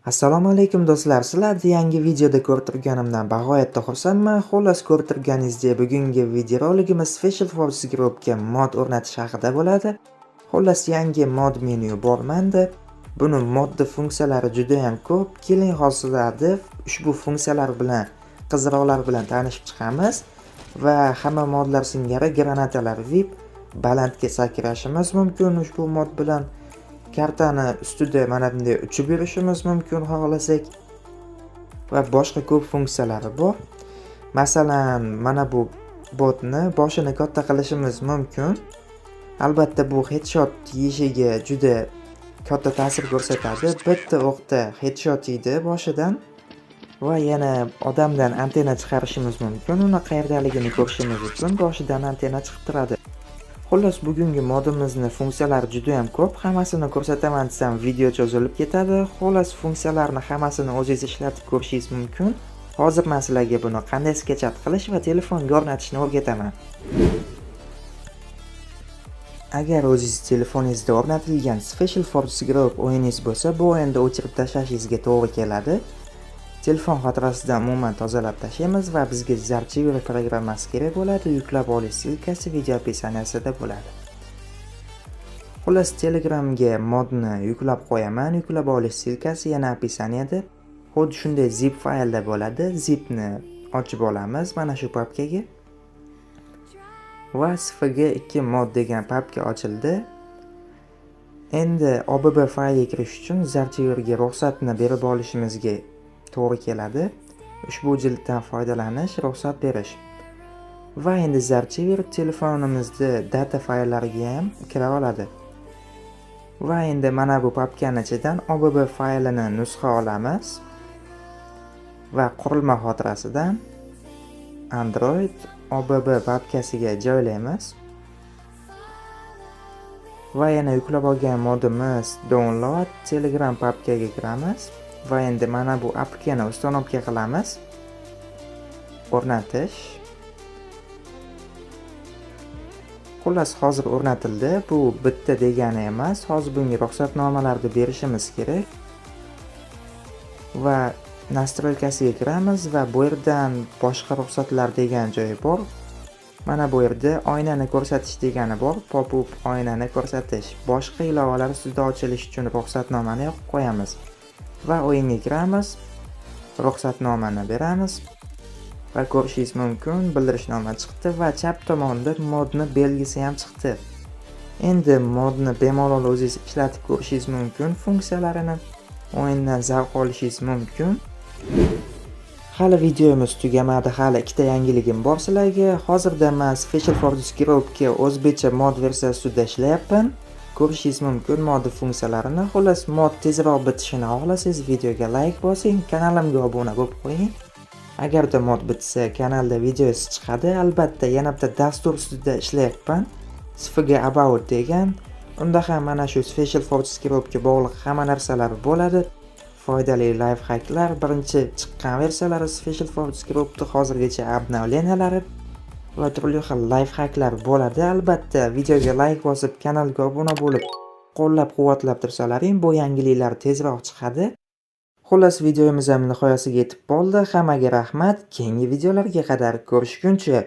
Assalomu alaykum, do'stlar. Sizlarni yangi videoda ko'rib turganimdan bag'oyatda xursandman. Xullas, ko'rib turganingizdek, bugungi videoroligimiz Special Forces Groupga mod o'rnatish haqida bo'ladi. Xullas, yangi mod menyu bor menda. Buni modda funksiyalari juda ham ko'p. Keling, hozir sizlarni ushbu funksiyalar bilan, qiziqroqlar bilan tanishib chiqamiz va hamma modlar singari granatalar VIP, balandga sakrashimiz mumkin ushbu mod bilan. Kartani ustida mana bunday uchib yurishimiz mumkin xohlasak va boshqa ko'p funksiyalari bor. Masalan, mana bu botni boshini katta qilishimiz mumkin. Albatta, bu headshot yeyishiga juda katta ta'sir ko'rsatadi. Bitta o'qda headshot yeydi boshidan va yana odamdan antenna chiqarishimiz mumkin. Uni qayerdaligini ko'rishimiz uchun boshidan antenna chiqib turadi. Xullas, bugungi modimizni funksiyalari juda ham ko'p. Hammasini ko'rsataman desam, video cho'zilib ketadi. Xullas, funksiyalarni hammasini o'zingiz ishlatib ko'rishingiz mumkin. Hozir men sizlarga buni qanday скачать qilish va telefonga o'rnatishni o'rgataman. Agar o'zingiz telefoningizda o'rnatilgan Special Forces Group o'yiningiz bo'lsa, bu o'yinni o'chirib tashlashingizga to'g'ri keladi. Telefon xotirasidan umuman tozalab tashlaymiz va bizga Zarchiver programmasi kerak bo'ladi. Yuklab olish ссылка si video описания sida bo'ladi. Xullas, Telegramga modni yuklab qo'yaman. Yuklab olish ссылка si yana описание da. Xuddi shunday zip faylda bo'ladi. Zipni ochib olamiz mana shu papkaga. Va SFG2 mod degan papka ochildi. Endi OBB faylga kirish uchun Zarchiverga ruxsatni berib olishimizga to'g'ri keladi. Ushbu jilddan foydalanish, ruxsat berish. Va endi Zarchiver telefonimizda data fayllariga ham kira oladi. Va endi mana bu papkani ichidan OBB faylini nusxa olamiz va qurilma xotirasidan Android OBB papkasiga joylaymiz. Va yana yuklab olgan modimiz download Telegram papkaga kiramiz va endi mana bu apkani установка qilamiz. O'rnatish. Xullas, hozir o'rnatildi. Bu bitta degani emas. Hozir bunga ruxsatnomalarni berishimiz kerak. Va настройка siga kiramiz va bu yerdan boshqa ruxsatlar degan joyi bor. Mana bu yerda oynani ko'rsatish degani bor. Pop-up oynani ko'rsatish. Boshqa ilovalar ustida ochilish uchun ruxsatnomani yoqib qo'yamiz. Va o'yinga kiramiz. Ruxsatnomani beramiz. Va ko'rishingiz mumkin, bildirishnoma chiqdi va chap tomonda modni belgisi ham chiqdi. Endi modni bemalol o'zingiz ishlatib ko'rishingiz mumkin funksiyalarini. O'yindan zavq olishingiz mumkin. Hali videomiz tugamadi, hali ikkita yangiligim bor sizlarga. Hozirda men Special Forces Groupga o'zbekcha mod versiyasi ustida ishlayapman. Ko'rishingiz mumkin mod funksiyalarini. Xullas, mod tezroq bitishini xohlasangiz, videoga like bosing, kanalimga obuna bo'lib qo'ying. Agarda mod bitsa, kanalda videosi chiqadi. Albatta, yana bitta dastur ustida ishlayapman. SFG About degan. Unda ham mana shu Special Forces Groupga bog'liq hamma narsalar bo'ladi. Foydali life hacklar, birinchi chiqqan versiyalari Special Forces Groupni hozirgacha обновления lari va turli xil life hacklar bo'ladi. Albatta, videoga like bosib, kanalga obuna bo'lib, qo'llab-quvvatlab tursalaring, bu yangiliklar tezroq chiqadi. Xullas, videomiz ham nihoyasiga yetib bo'ldi. Hammaga rahmat. Keyingi videolarga qadar ko'rishguncha.